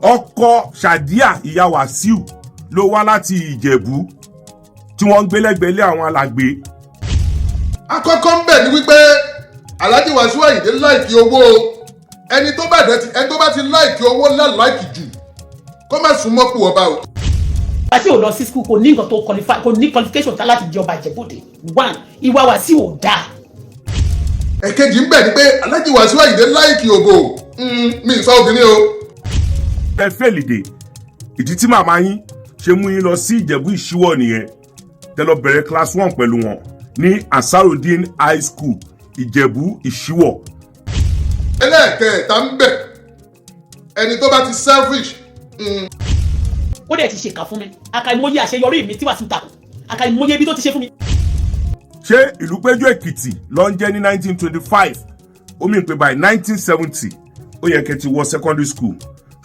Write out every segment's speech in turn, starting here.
Ọkọ Ṣàdíà, ìyá Wàsíù, ló wá láti Ìjẹ̀bú tí wọ́n ń gbé lẹ́gbẹ̀ẹ́ ilé àwọn alàgbé. Àkọ́kọ́ ń bẹ̀ ni wípé Alhaji Wasiu Ayinde like owó o. Ẹni tó bá ti like owó like jù, kó má súnmọ́ kù ọba o. Wàsíù ò lọ sí school, kò ní nǹkan tó qualify, kò ní qualification tá láti jẹ ọba Ìjẹ̀bú-Òde. One, ìwà Wàsíù ò dáa. Ẹ̀kejì ń bẹ̀ ni pé Alhaji Wasiu Ayinde like òbò. Mi ì sọ obìnrin o. Ẹ fail dé ìdí tí màmá yín ṣe mú yín lọ sí Ìjẹ̀bú Ìṣíwọ̀ nìyẹn, tẹ́ lọ bẹ̀rẹ̀ class one pẹ̀lú wọn ní Ansarudeen High School, Ìjẹ̀bú Ìṣíwọ̀. Ẹlẹ́ẹ̀kẹta ń bẹ̀, ẹni tó bá ti selfish. Ó dẹ̀ ti ṣèkà fún mi. Àkàìmọye àṣeyọrí mi tí Wàsíù takò, àkàìmọye ibi tó ti ṣe fún mi. Ṣé Ìlúpéjú Èkìtì ló ń jẹ́ ní 1925? Ó mì pé by 1970, ó yẹ kẹ́ ti wọ secondary school,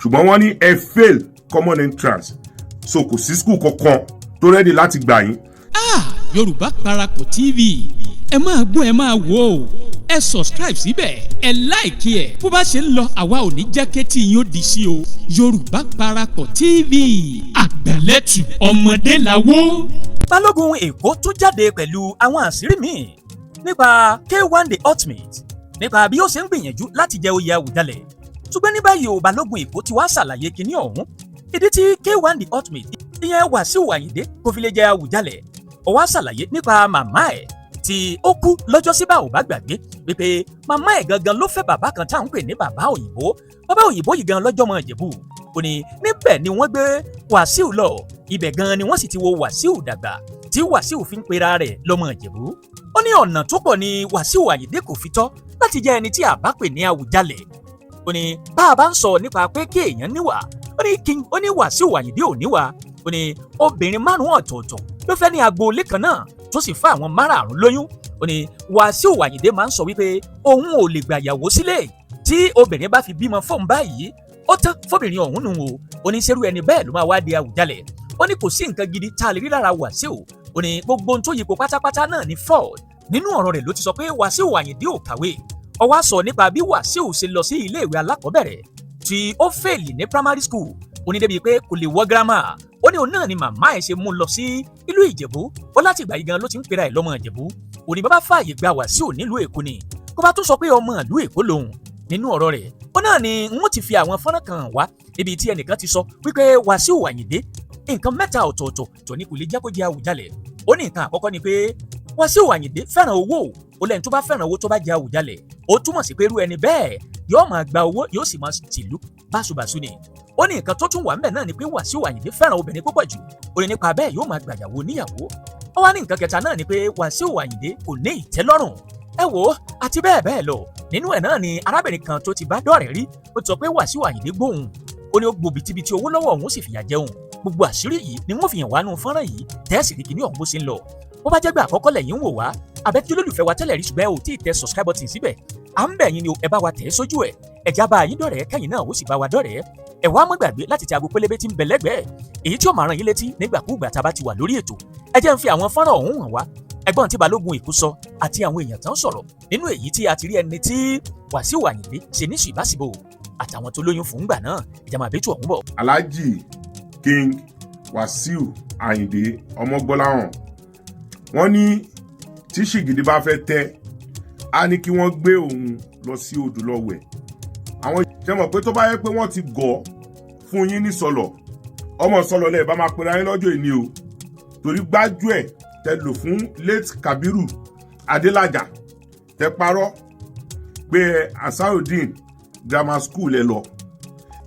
ṣùgbọ́n wọ́n ní ẹ fail common entrance, so kò sí school kankan tó ready láti gbà yín. Ah, Yorùbá Parapọ̀ TV, ẹ máa gbọ́, ẹ máa wò ó. Ẹ subscribe síbẹ̀, ẹ like ẹ̀. Bó bá ṣe ń lọ, àwa ò ní jẹ́ kétí yín ó di sí o. Yorùbá Parapọ̀ TV, àgbẹ̀lẹ̀tù ọmọdé làwọ̀. Balógun Èkó tún jáde pẹ̀lú àwọn àṣírí míì nípa K1 The Ultimate, nípa bí ó ṣe ń gbìyànjú láti jẹ oyè Àwùjalẹ̀. Ṣùgbọ́n ní báyìí o, Balógun Èkó ti wá ṣàlàyé kinní ọ̀hún, ìdí tí K1 The Ultimate, ìyẹn Wàsíù Àyìndé, kò fi lè jẹ Àwùjalẹ̀. Ó wá ṣàlàyé nípa màmá ẹ̀ tí ó kú lọ́jọ́ sí. Bá ò bá gbàgbé wípé màmá ẹ̀ gangan ló fẹ́ bàbá kan tá à ń pè ní bàbá òyìnbó. Bàbá òyìnbó yìí gan lọ́jọ́ mọ́ Ìjẹ̀bú. Ó ní níbẹ̀ ni wọ́n gbé Wàsíù lọ, ibẹ̀ gan ni wọ́n sì ti wo Wàsíù dàgbà tí Wàsíù fi ń pera rẹ̀ lọ́mọ Ìjẹ̀bú. Ó ní ọ̀nà tó pọ̀ ni Wàsíù Àyìndé kò fi tọ́ láti jẹ́ ẹni tí a bá pè ní Àwùjalẹ̀. Ó ní bá a bá ń sọ nípa pé kí èèyàn níwà, ó ní kí ó ní Wàsíù Àyìndé ò níwà. Ó ní obìnrin márùn-ún ọ̀tọ̀ọ̀tọ̀ ló fẹ́ ní agboolé kan náà, tó sì fún àwọn márààrún lóyún. Ó ní Wàsíù Àyìndé máa ń sọ wípé òun ò lè gbàyàwó sílé, tí obìnrin bá fi bímọ fóun báyìí, ó tán fóbìnrin ọ̀hún nù o. Ó ní ṣerú ẹni bẹ́ẹ̀ ló máa wá di Àwùjalẹ̀? Ó ní kò sí nǹkan gidi tá a lè rí lára Wàsíù. Ó ní gbogbo ohun tó yípo pátápátá náà ní fraud. Nínú ọ̀rọ̀ rẹ̀ ló ti sọ pé Wàsíù Àyìndé ò kàwé. Ó wá sọ nípa bí Wàsíù ṣe lọ sí iléèwé alákọ̀ọ́bẹ̀rẹ̀ tí ó fail ní primary school. Ó ní débi pé kò lè wọ girama. Ó ní òun náà ni màmá ẹ̀ ṣe mú un lọ sí ìlú Ìjẹ̀bú. Ó láti ìgbà yìí gan ló ti ń pera ẹ̀ lọ́mọ Ìjẹ̀bú. Ó ní bàbá fààyè gba Wàsíù nílùú Èkó ni kó bá tún sọ pé ọmọ ìlú Èkó lòun. Nínú ọ̀rọ̀ rẹ̀, ó náà ni wọ́n ti fi àwọn fọ́nrán kan wá níbi tí ẹnìkan ti sọ wípé Wàsíù Àyìndé, nǹkan mẹ́ta ọ̀tọ̀ọ̀tọ̀ tó ní kò lè jẹ́ kó jẹ́ Àwùjalẹ̀. Ó ní nǹkan àkọ́kọ́ ni pé Wàsíù Àyìndé fẹ́ràn owó. Ó lẹ́ni tó bá fẹ́ràn owó tó bá jẹ́ Àwùjalẹ̀, ó túmọ̀ sí pé irú ẹni bẹ́ẹ̀ yóò máa gba owó, yóò sì máa tìlú báṣubàṣu ni. Ó ní nǹkan tó tún wà ńbẹ̀ náà ni pé Wàsíù Àyìndé fẹ́ràn obìnrin púpọ̀ jù. Ó ní nípa bẹ́ẹ̀, yóò máa gbàyàwó níyàwó. Ó wá ní nǹkan kẹta náà ni pé Wàsíù Àyìndé kò ní ìtẹ́lọ́rùn. Ẹ wò ó, àti bẹ́ẹ̀ bẹ́ẹ̀ lọ. Nínú ẹ̀ náà ni arábìnrin kan tó ti bá dọ̀rẹ́ rí, ó ti sọ pé Wàsíù Àyìndé gbóhùn. Ó ní ó gbòbí tibítí owó lọ́wọ́ òun, ó sì fìyà jẹun. Gbogbo àṣírí yìí ni wọ́n fi hàn wá nù fọ́nrán yìí, tẹ́sí rí kíní ọ̀hún bó ṣe ń lọ. Bó bá jẹ́ gbà àkọ́kọ́ lẹ́yìn ń wò wá, àbẹ́tí olólùfẹ́ wa tẹ́lẹ̀ rí ṣùgbọ́n ẹ ò tí ì tẹ subscribe button síbẹ̀, à ń bẹ̀ yín ni o, ẹ bá wa tẹ̀ ẹ́ sójú ẹ̀. Ẹ̀já bá yín dọ̀rẹ́, kẹ́yìn náà ó sì bá wa dọ̀rẹ́. Ẹ wá mọ́ gbàgbé láti tẹ aago pélébé tí ń bẹ lẹ́gbẹ̀ẹ́, èyí tí ó máa rán yín létí nígbàkúùgbà tá a bá ti wà lórí ètò. Ẹ jẹ́ ń fi àwọn fọ́nrán ọ̀hún hàn wá. Ẹgbọ́n tí Balógun Èkó sọ àti àwọn èèyàn tán sọ̀rọ̀ nínú èyí tí a ti rí ẹni tí Wàsíù Àyìndé ṣe ní ṣìbáṣìbò àtàwọn tó lóyún fún gbà náà. Ìjàmbá àbẹ́tù ọ̀hún bọ̀. Alhaji King Wàsíù Àyìndé Ọmọgbọ́láhàn, wọ́n ní tí ṣìgìdì bá fẹ́ tẹ́, á ní kí wọ́n gbé òun lọ sí odò lọ wẹ̀. Àwọn ṣe mọ̀ pé tó bá yẹ pé wọ́n ti gọ̀ fún yín ní sọlọ̀, ọmọ sọlọ̀ lẹ́ẹ̀ bá máa pera yín lọ́jọ́ ìní o, torí gbájú ẹ̀ tẹ lò fún late Kabiru Adélájà, tẹ parọ́ pé Ansarudeen Grammar School ẹ lọ.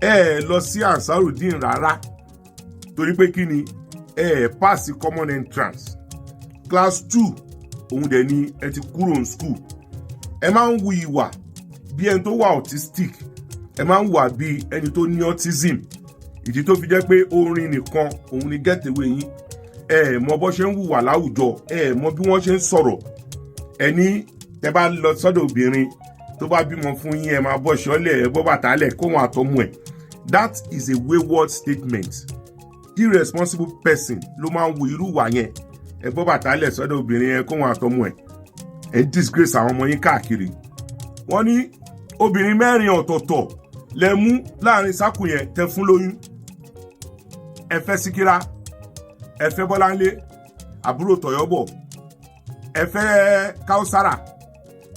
Ẹ ẹ lọ sí Ansarudeen rárá, torí pé kí ni? Ẹ ẹ pass common entrance class two, òun dẹ̀ ni ẹ ti kúrò ní school. Ẹ máa ń hu ìwà bí ẹni tó wà autistic, ẹ máa ń wà bí ẹni tó ní autism. Ìdí tó fi jẹ́ pé orin nìkan òun ni getaway yín. Ẹ ẹ mọ bó ṣe ń hùwà láwùjọ, ẹ ẹ mọ bí wọ́n ṣe ń sọ̀rọ̀. Ẹ ní tẹ bá lọ sọ́dọ̀ obìnrin tó bá bímọ fún yín, ẹ máa bọ́ ṣọ́lẹ̀, ẹ bọ́ bàtà lẹ̀ kó wọn àtọmọ ẹ̀. That is a wayward statement. Irresponsible person ló máa ń wo irú ìwà yẹn. Ẹ bọ́ bàtà lẹ̀ sọ́dọ̀ obìnrin yẹn kó wọn àtọmọ ẹ̀. Ẹ ń disgrace àwọn ọmọ yín káàkiri. Wọ́n ní obìnrin mẹ́rin ọ̀tọ̀ọ̀tọ̀ lẹ fẹ́ ní agboolé kan náà. Lẹ mú láàrin sákù yẹn tẹ fún lóyún. Ẹ fẹ́ Síkírá, ẹ fẹ́ Bọ́láńlé, àbúrò Tọ̀yọ́bọ̀, ẹ fẹ́ Káúsára,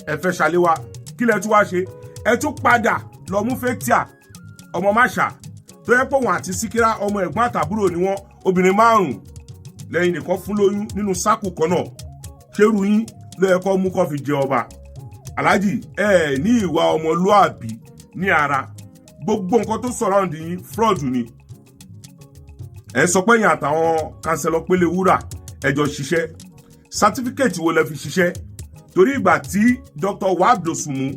ẹ fẹ́ Ṣàléwá. Kí lẹ tún wá ṣe? Ẹ tún padà lọ mú Fathia ọmọ Máṣà, tó yẹ pé òun àti Síkírá, ọmọ ẹ̀gbọ́n àtàbúrò ni wọ́n. Obìnrin márùn lẹ́yìn nìkan fún lóyún nínú sákù kan náà. Ṣérú yín ló yẹ kó mú kó fi jẹ ọba? Aláàjì, ẹ ní ìwà ọmọlúàbí ní ara. Gbogbo nǹkan tó surround yín, fraud ni. Ẹ sọ pé yín àtàwọn councillor Pélé Wúrà ẹ jọ ṣiṣẹ́. Certificate wo lẹ fi ṣiṣẹ́? Torí ìgbà tí Dr. Wahab Dosunmu,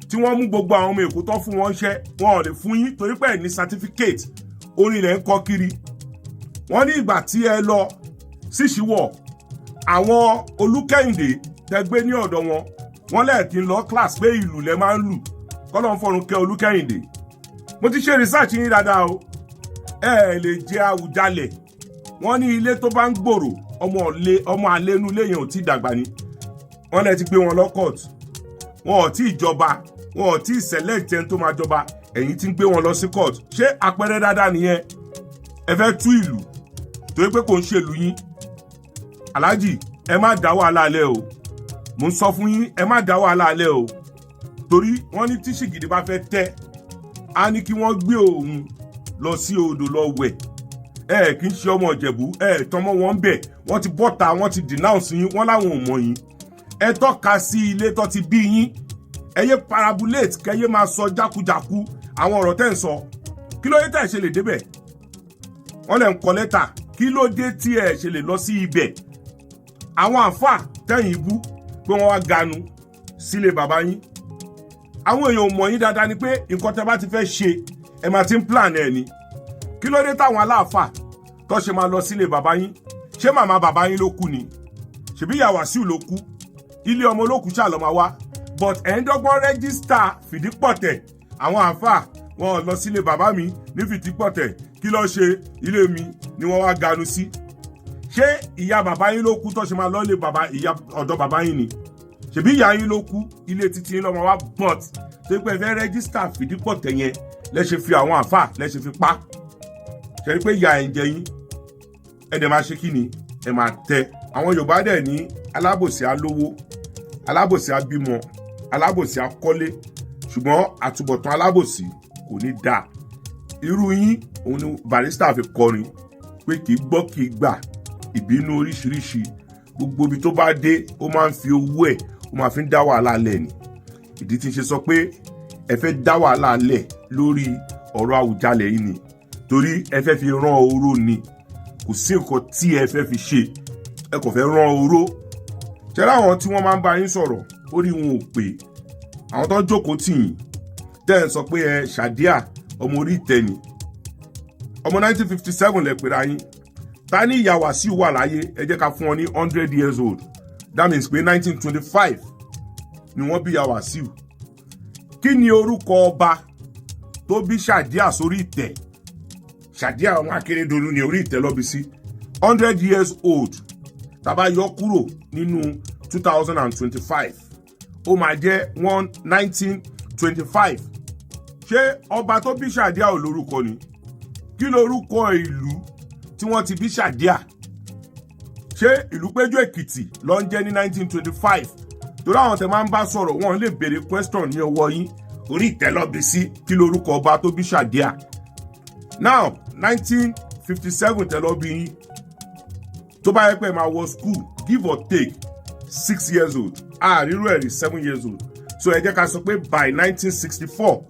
tí wọ́n mú gbogbo àwọn ọmọ Èkó tó fún wọn ṣẹ́, wọn ò lè fún yín torí pé ẹ ní certificate. Orin ilẹ̀ ń kọ́ kiri. Wọ́n ní ìgbà tí ẹ lọ síṣìwọ̀ àwọn Olúkẹ́hìndé tẹ gbé ní ọ̀dọ̀ wọn, wọ́n lẹ́ẹ̀kí ń lọ class, pé ìlú lẹ máa ń lù. Kọ́lọ́ ń fọ̀run kẹ́ Olúkẹ́hìndé. Mo ti ṣe research yín dáadáa o. Ẹ lè jẹ Àwùjalẹ̀. Wọ́n ní ilé tó bá ń gbòòrò, ọmọ ọ̀lẹ, ọmọ àlénú ilé yẹn ò tí ì dàgbà ni. Wọ́n lẹ ti gbé wọn lọ court. Wọn ò tí ì jọba, wọn ò tí ì select ẹni tó máa jọba, ẹ̀yin tí ń gbé wọn lọ sí court. Ṣé àpẹẹrẹ dáadáa nìyẹn? Ẹ fẹ́ tú ìlú torí pé kò ń ṣèlú yín. Aláàjì, ẹ má dá wàhálà alẹ́ o. Mo ń sọ fún yín, ẹ má dá wàhálà alẹ́ o, torí wọ́n ní tí ṣìgìdì bá fẹ́ tẹ́, á ní kí wọ́n gbé òun lọ sí odò lọ wẹ̀. Ẹ kì í ṣe ọmọ Ìjẹ̀bú, ẹ tọmọ wọn bẹ̀. Wọ́n ti bọ́ta, wọ́n ti denounce yín, wọ́n láwọn ò mọ̀ yín. Ẹ tọ́ka sí ilé tó ti bí yín. Ẹ yé parabulate, kẹ yé máa sọ jákujàku àwọn ọ̀rọ̀ tẹ́ ń sọ. Kí ló dé tẹ́ ẹ ṣe lè débẹ̀? Wọ́n lẹ̀ ń kọ lẹ́tà. Kí ló dé tí ẹ ṣe lè lọ sí ibẹ̀? Àwọn àáfàá tẹ̀yìn ibú pé wọ́n wá ganu sílé bàbá yín, àwọn èèyàn ò mọ̀ yín dáadáa ni pé nǹkan tẹ́ bá ti fẹ́ ṣe, ẹ máa ti ń plan ẹ̀ ni. Kí ló dé táwọn aláàfáà tó ṣe máa lọ sílé bàbá yín? Ṣé màmá bàbá yín ló kú ni? Ṣèbí ìyá Wàsíù ló kú? Ilé ọmọ olókùú ṣáà lọ máa wá, but ẹ̀ ń dọ́gbọ́n register Fìdípọ̀tẹ̀. Àwọn àáfàá wọn lọ sílé bàbá mi ní Fìdípọ̀tẹ̀. Kí ló ṣe? Ilé mi ni wọ́n wá ganu sí. Ṣé ìyá bàbá yín ló kú tó ṣe máa lọ lé bàbá ìyá ọ̀dọ̀ bàbá yín ni? Ṣèbí ìyá yín ló kú? Ilé títí yín lọ́mọ wá, but tó pé ẹ fẹ́ register Fìdípọ̀tẹ̀ yẹn, lẹ ṣe fi àwọn àáfàá, lẹ ṣe fi pa. Ṣe rí pé ìyá ẹ̀ ń jẹ yín? Ẹ dẹ̀ máa ṣe kí ni? Ẹ máa tẹ. Àwọn Yorùbá dẹ̀ ní alábòsí alówó, alábòsí abímọ, alábòsí akọ́lé, ṣùgbọ́n àtúbọ̀tán alábòsí kò ní dáa. Irú yín òun ni Barrister fi kọrin pé kì í gbọ́, kì í gbà, ìbínú oríṣiríṣi. Gbogbo ibi tó bá dé, ó máa ń fi owó ẹ̀, ó máa fi ń dá wàhálà lẹ̀ ni. Ìdí tí ń ṣe sọ pé ẹ fẹ́ dá wàhálà lẹ̀ lórí ọ̀rọ̀ Àwùjalẹ̀ yìí ni torí ẹ fẹ́ fi rán oró ni. Kò sí nǹkan tí ẹ fẹ́ fi ṣe, ẹ kò fẹ́ rán oró. Ṣe láwọn tí wọ́n máa ń bá yín sọ̀rọ̀, orí wọn ò pé. Àwọn tó ń jókòó tì yín, tẹ́ ẹ̀ ń sọ pé ẹ Ṣàdíà ọmọ orí ìtẹ́ ni, ọmọ 1957 lẹ pèrè ayín. Ta ní ìyá Wàsíù wà láyé? Ẹ jẹ́ ká fún wọn ní 100 years old. That means pé 1925 ni wọ́n bí ìyá Wàsíù. Kí ni orúkọ ọba tó bí Ṣàdíà sórí ìtẹ́? Ṣàdíà ọmọ Akérèdọ́lù ní orí ìtẹ́ lọ́bi sí. 100 years old, tá bá yọ kúrò nínú 2025, ó máa jẹ́ one 1925. Ṣé ọba tó bí Ṣàdíà ò lórúkọ ni? Kí lorúkọ ìlú tí wọ́n ti bí Ṣàdíà? Ṣé ìlú Péjú Èkìtì ló ń jẹ́ ní 1925? Torí àwọn tẹ máa ń bá sọ̀rọ̀, wọ́n lè béèrè question ní ọwọ́ yín. Orí ìtẹ́ ló bí sí. Kí lorúkọ ọba tó bí Ṣàdíà? Now, 1957 tẹ lọ bí yín, tó bá yẹ pé máa wọ school, give or take 6 years old, àárírò ẹ̀rí, 7 years old. So ẹ jẹ́ ká sọ pé by 1964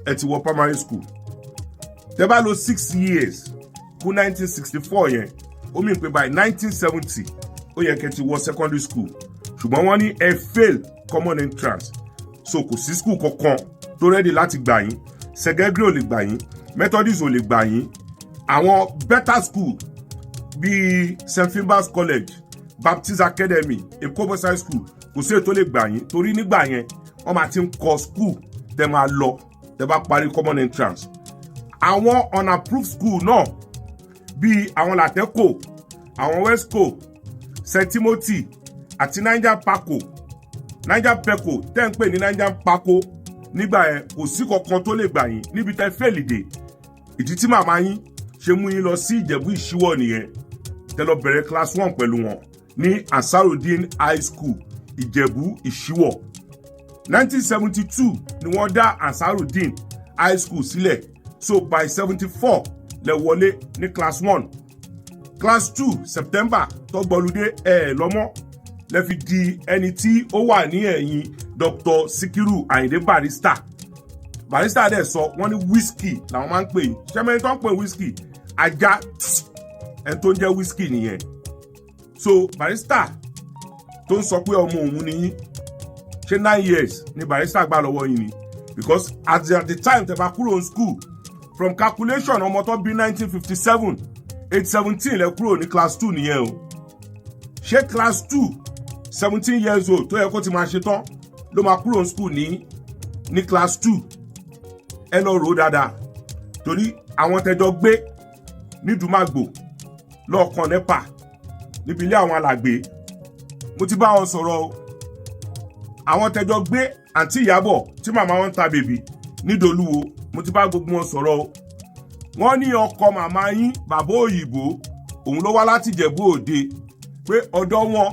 ẹ ti wọ primary school. Tẹ bá lò 6 years kún 1964 yẹn, ó mean pé by 1970 ó yẹ kẹ́ ti wọ secondary school. Ṣùgbọ́n wọ́n ní ẹ fail common entrance, so kò sí school kankan tó ready láti gbà yín. Sẹgẹgírì ò lè gbà yín, Methodist ò lè gbà yín. Àwọn better school bíi St Finbar's College, Baptist Academy, Èkó Boys High School, kò sí ètò lè gbà yín, torí nígbà yẹn wọ́n máa ti ń kọ school tẹ́ máa lọ tẹ́ bá parí common entrance. Àwọn unapproved school náà bíi àwọn Latẹ́kò, àwọn Wesco, St Timothy àti Niger Paco, Niger Peco tẹ́ ń pè ní Niger Paco. Nígbà yẹn, kò sí kankan tó lè gbà yín níbi tẹ́ fail dé. Ìdí tí màmá yín ṣe mú yín lọ sí Ìjẹ̀bú Ìṣíwọ̀ nìyẹn, tẹ́ lọ bẹ̀rẹ̀ class one pẹ̀lú wọn ní Ansarudeen High School, Ìjẹ̀bú Ìṣíwọ̀. 1972 ni wọ́n dá Ansarudeen High School sílẹ̀. So by 74 lẹ wọlé ní class one. Class two, September tọgbọlùdé ẹ ẹ lọ́mọ́ lẹ fi di ẹni tí ó wà ní ẹ̀yìn Dr. Sikiru Ayinde Barrister. Barrister dẹ̀ sọ, wọ́n ní Whisky làwọn máa ń pè yín. Sẹ́mẹ́ni tó ń pè Whisky? Ajá ẹni tó ń jẹ́ Whisky nìyẹn. So Barrister tó ń sọ pé ọmọ òun ni yín, ṣé 9 years ni Barrister gbà lọ́wọ́ yín ni? Because at the time tẹ́ bá kúrò ní school, from calculation, ọmọ tó bí 1957, age 17 lẹ kúrò ní class two nìyẹn o. Ṣé class two, 17 years old tó yẹ kó ti máa ṣe tán ló máa kúrò ní school ní class two? Ẹ lọ rò ó dáadáa, torí àwọn tẹjọ gbé ní Dùmàgbò lọ́ọ̀kan NEPA níbi ilé àwọn alàgbé, mo ti bá wọn sọ̀rọ̀ o. Àwọn tẹjọ gbé àǹtí Ìyábọ̀ tí màmá wọn ń ta bèbí nídòlúwo, mo ti bá gbogbo wọn sọ̀rọ̀ o. Wọ́n ní ọkọ màmá yín, bàbá òyìnbó, òun ló wá láti Ìjẹ̀bú Òde, pé ọ̀dọ̀ wọn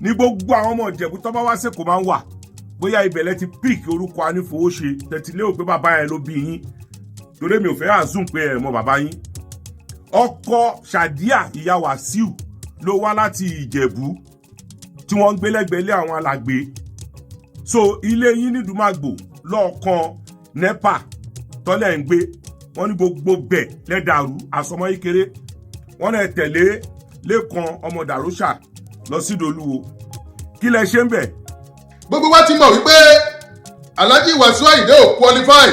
ní gbogbo àwọn ọmọ Ìjẹ̀bú tó bá wá sẹ́kọ̀ọ́ máa ń wà. Bóyá ibẹ̀ lẹ ti pick orúkọ Anífowóṣe tẹ̀tí lérò pé bàbá yẹn ló bí yín, torí mi ò fẹ́ assume pé ẹ̀ mọ bàbá yín. Ọkọ Ṣàdíà, ìyá Wàsíù, ló wá láti Ìjẹ̀bú tí wọ́n ń gbé lẹ́gbẹ̀ẹ́ ilé àwọn alàgbé. So ilé yín ní Dùmàgbò lọ́ọ̀kan NEPA tọ́lẹ̀ ń gbé, wọ́n ní gbogbo bẹ̀ lẹ́dàrú àsọmọ́ yíkéré. Wọ́n náà tẹ̀lé Lẹ́kan ọmọ Dàrúṣà lọ sí Ìdòlúwo. Kí lẹ ṣe ń bẹ̀? Gbogbo wa ti mọ̀ wípé Alhaji Wasiu Ayinde ò qualify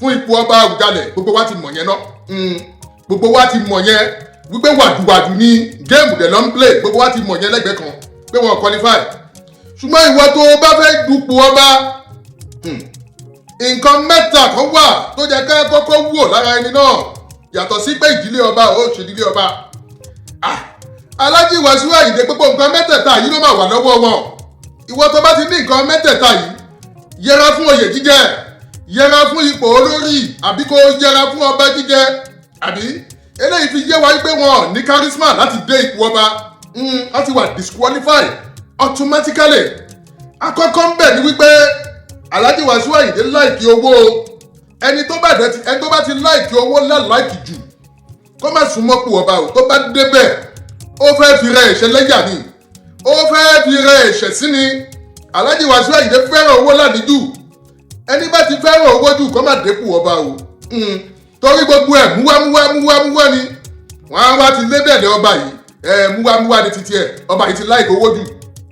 fún ipò ọba Àwùjalẹ̀. Gbogbo wa ti mọ̀ yẹn náà. Gbogbo wa ti mọ̀ yẹn wípé wàdùwàdù ni game dẹ̀ ló ń play. Gbogbo wa ti mọ̀ yẹn lẹ́gbẹ̀ẹ́ kan pé wọ́n qualify. Ṣùgbọ́n ìwọ tó o bá fẹ́ dupò ọba, nǹkan mẹ́ta kan wà tó jẹ́ ká kọ́kọ́ wò lára ẹni náà, yàtọ̀ sí pé ìdílé ọba ò ṣe ìdílé ọba. Ah, Alhaji Wasiu Ayinde, gbogbo nǹkan mẹ́tẹ̀ẹ̀ta yìí ló máa wà lọ́wọ́ wọn. Ìwọ tó bá ti ní nǹkan mẹ́tẹ̀ẹ̀ta yìí, yẹra fún oyè jíjẹ, yẹra fún ipò olórí, àbí kó yẹra fún ọba jíjẹ. Àbí eléyìí fi yé wa wípé wọn ò ní charisma láti dé ipò ọba, láti wà disqualified automatically. Àkọ́kọ́ ń bẹ̀ ni wípé Alhaji Wasiu Ayinde like owó. Ẹni tó bá dẹ̀ ti ẹni tó bá ti like owó like jù, kó má súnmọ́ pò ọba o. Tó bá débẹ̀, ó fẹ́ fi rẹ ẹ̀ṣẹ̀ lẹ́yà ni, ó fẹ́ fi rẹ ẹ̀ṣẹ̀ sí ni. Alhaji Wasiu Ayinde fẹ́ràn owó lánìí. Ẹni bá ti fẹ́ràn owó jù, kó má dépò ọba o. Torí gbogbo ẹ̀ múwámúwá múwámúwá ni wọ́n á wá ti lébẹ̀lẹ̀ ọba yìí. Ẹ̀ múwámúwá ni títí ẹ̀. Ọba yìí ti like owó jù,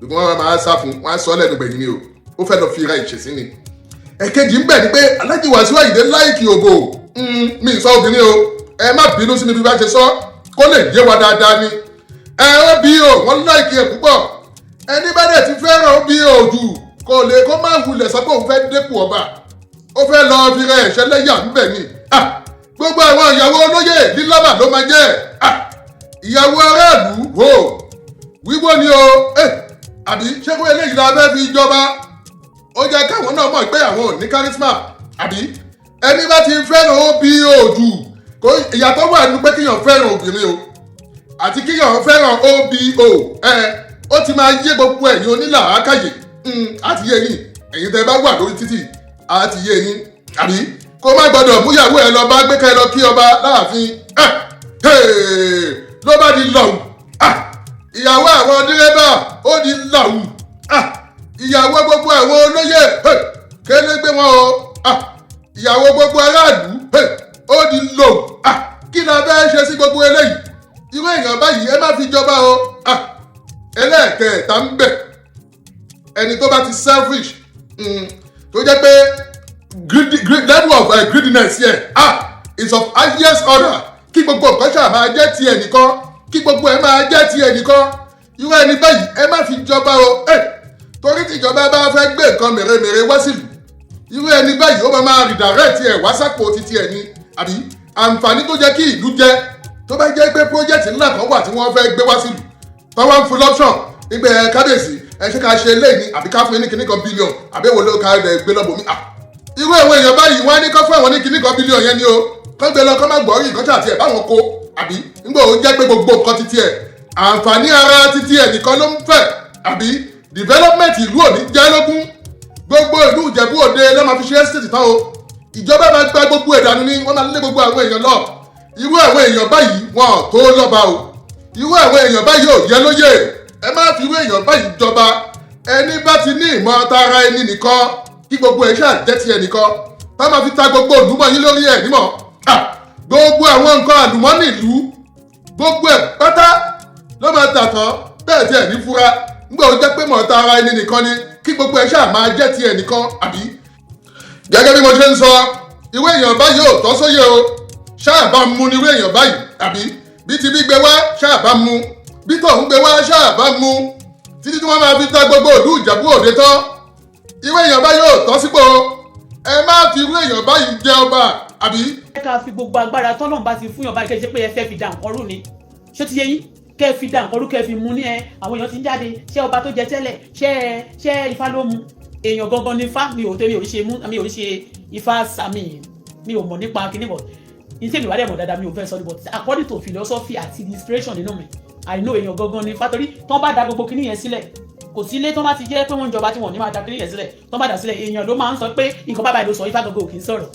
ṣùgbọ́n wọ́n máa sá fún wọn, á sọ lẹ́nu gbẹ̀yìn ni o, ó fẹ́ lọ fi ra ìṣesí ni. Ẹ̀kejì ń bẹ̀ ni pé Alhaji Wasiu Ayinde like òbò. Mi ì sọ obìnrin o, ẹ má bínú sí mi bí bá ṣe sọ, kó lè yé wa dáadáa ni. Ẹ ó bí o, wọ́n like ẹ̀ púpọ̀. Ẹni bá dẹ̀ ti fẹ́ràn ó bí o jù, kò lè kó má wulẹ̀ sọ pé òun fẹ́ dépò ọba. Ó fẹ́ lọ fi rẹ ẹ̀ṣẹ́ lẹ́yà ńbẹ̀ ni. Ah, gbogbo àwọn ìyàwó olóyè lílábà ló máa jẹ́. Ah, ìyàwó aráàlú wò wíwó ni o. Eh, àbí ṣé kó eléyìí la fẹ́ fi jọba? Ó jẹ́ káwọn náà mọ̀ pé àwọn ò ní charisma. Àbí ẹni bá ti fẹ́ràn ó bí òjù, kó ìyàtọ̀ wà nínú pé kíyàn fẹ́ràn obìnrin o àti kíyàn fẹ́ràn obo. Ẹ ó ti máa yé gbogbo ẹ̀yin onílàákàyè, á ti yé yín. Ẹ̀yin tẹ́ bá wà lórí títì, á ti yé yín. Àbí kó má gbọ́dọ̀ múyàwó ẹ lọ bá gbé kẹ́ ẹ lọ kí ọba láàfin. Ló bá di lọ́wù. Ìyàwó àwọn dírẹ́bà ó di lọ́wù. Ìyàwó gbogbo àwọn olóyè kéle gbé wọn o. Ìyàwó gbogbo aráàlú ó di lòwù. Kí la fẹ́ ṣe sí gbogbo eléyìí? Irú èèyàn báyìí, ẹ má fi jọba o. Ẹlẹ́ẹ̀kẹta ń bẹ̀, ẹni tó bá ti selfish, tó jẹ́ pé greed, level of greediness here, is of highest order, kí gbogbo nǹkan ṣáà máa jẹ́ ti ẹnìkan, kí gbogbo ẹ máa jẹ́ ti ẹnìkan, irú ẹni báyìí, ẹ má fi jọba o. Torí tíjọba bá fẹ́ gbé nǹkan mèremère wá sílùú, irú ẹni báyìí ó máa máa redirect ẹ̀ wá sápò títí ẹ̀ ní. Àbí àǹfààní tó jẹ́ kí ìlú jẹ, tó bá jẹ́ pé project ńlá kan wà tí wọ́n fẹ́ gbé wá sílùú, tó wá ń fún l'option ìgbẹ́ ẹ kábíyèsí, ẹ ṣe ká ṣe eléyìí ni, àbí ká fún yín ní kíní kan billion, àbí èwo ló ká ẹ gbé lọ́bọ̀ mi? Irú àwọn èèyàn báyìí, wọ́n á ní kọ́ fún àwọn ní kíní kan billion yẹn ni o, kọ́ gbé lọ, kọ́ má gbọ́ rí nǹkan tí àti ẹ̀ báwọn kó, àbí nígbà ó jẹ́ pé gbogbo nǹkan títí ẹ̀, àǹfààní ara títí ẹ̀ nìkan ló ń fẹ́, àbí development ìlú ò ní jẹ́ lógún. Gbogbo ìlú Ìjẹ̀bú Òde ló máa fi ṣe estate tán o. Ìjọba máa gba gbogbo ìdànù ni, wọ́n máa lé gbogbo àwọn èèyàn lọ. Irú àwọn èèyàn báyìí, wọn ò tó lọ́ba o. Irú àwọn èèyàn báyìí ò yẹ lóyè. Ẹ má fi irú èèyàn báyìí jọba. Ẹni bá ti ní ìmọ̀ tara ẹni nìkan, kí gbogbo ẹ̀ ṣáà jẹ́ ti ẹnìkan, tá máa fi ta gbogbo òlúmọ̀ yín lórí ẹ̀ nímọ̀. Gbogbo àwọn nǹkan àlùmọ́nì ìlú, gbogbo ẹ̀ pátá ló máa tà tán bẹ́ẹ̀ tí ẹ̀ ní fura, nígbà ó jẹ́ pé mọ̀ tara ẹni nìkan ni, kí gbogbo ẹ̀ ṣáà máa jẹ́ ti ẹnìkan, àbí. Gẹ́gẹ́ bí mo ṣe ń sọ, irú èèyàn báyìí ò tọ́ sóyè o. Ṣáà bá mú ni irú èèyàn báyìí, àbí bí ti bí gbé wá, ṣáà bá mú, bí tọ̀hún gbé wá, ṣáà bá mú, títí tí wọ́n máa fi ta gbogbo ìlú Ìjẹ̀bú Òde tán. Irú èèyàn báyìí ò tọ́ sípò. Ẹ má fi irú èèyàn báyìí jẹ ọba, àbí. Ẹ ká fi gbogbo agbára tọ́lọ́run bá ti fún yàn báyìí, kẹ́ ẹ ṣe pé ẹ fẹ́ fi da nǹkan rú ni. Ṣé ti yé yín? Kẹ́ ẹ fi da nǹkan rú, kẹ́ ẹ fi mú ní ẹ. Àwọn èèyàn ti ń jáde. Ṣé ọba tó jẹ tẹ́lẹ̀, ṣé Ifá ló mu? Èèyàn gangan ní Ifá. Mi ò tẹ́, mi ò ṣe mú, mi ò ṣe Ifá sàmì, mi ò mọ̀ nípa kíní bọ̀ ní tèmi wà dẹ̀ mọ̀ dáadáa, mi ò fẹ́ sọ ní, but according to philosophy àti inspiration nínú mi, I know èèyàn gangan ní Ifá, torí tán bá da gbogbo kíní yẹn sílẹ̀, kò sí ilé tán bá ti jẹ́ pé wọ́n ń jọba tí wọ́n ní máa da kíní yẹn sílẹ̀. Tán bá dà sílẹ̀, èèyàn ló máa ń sọ pé nǹkan bábà ló sọ. Ifá gangan ò kì í sọ̀rọ̀.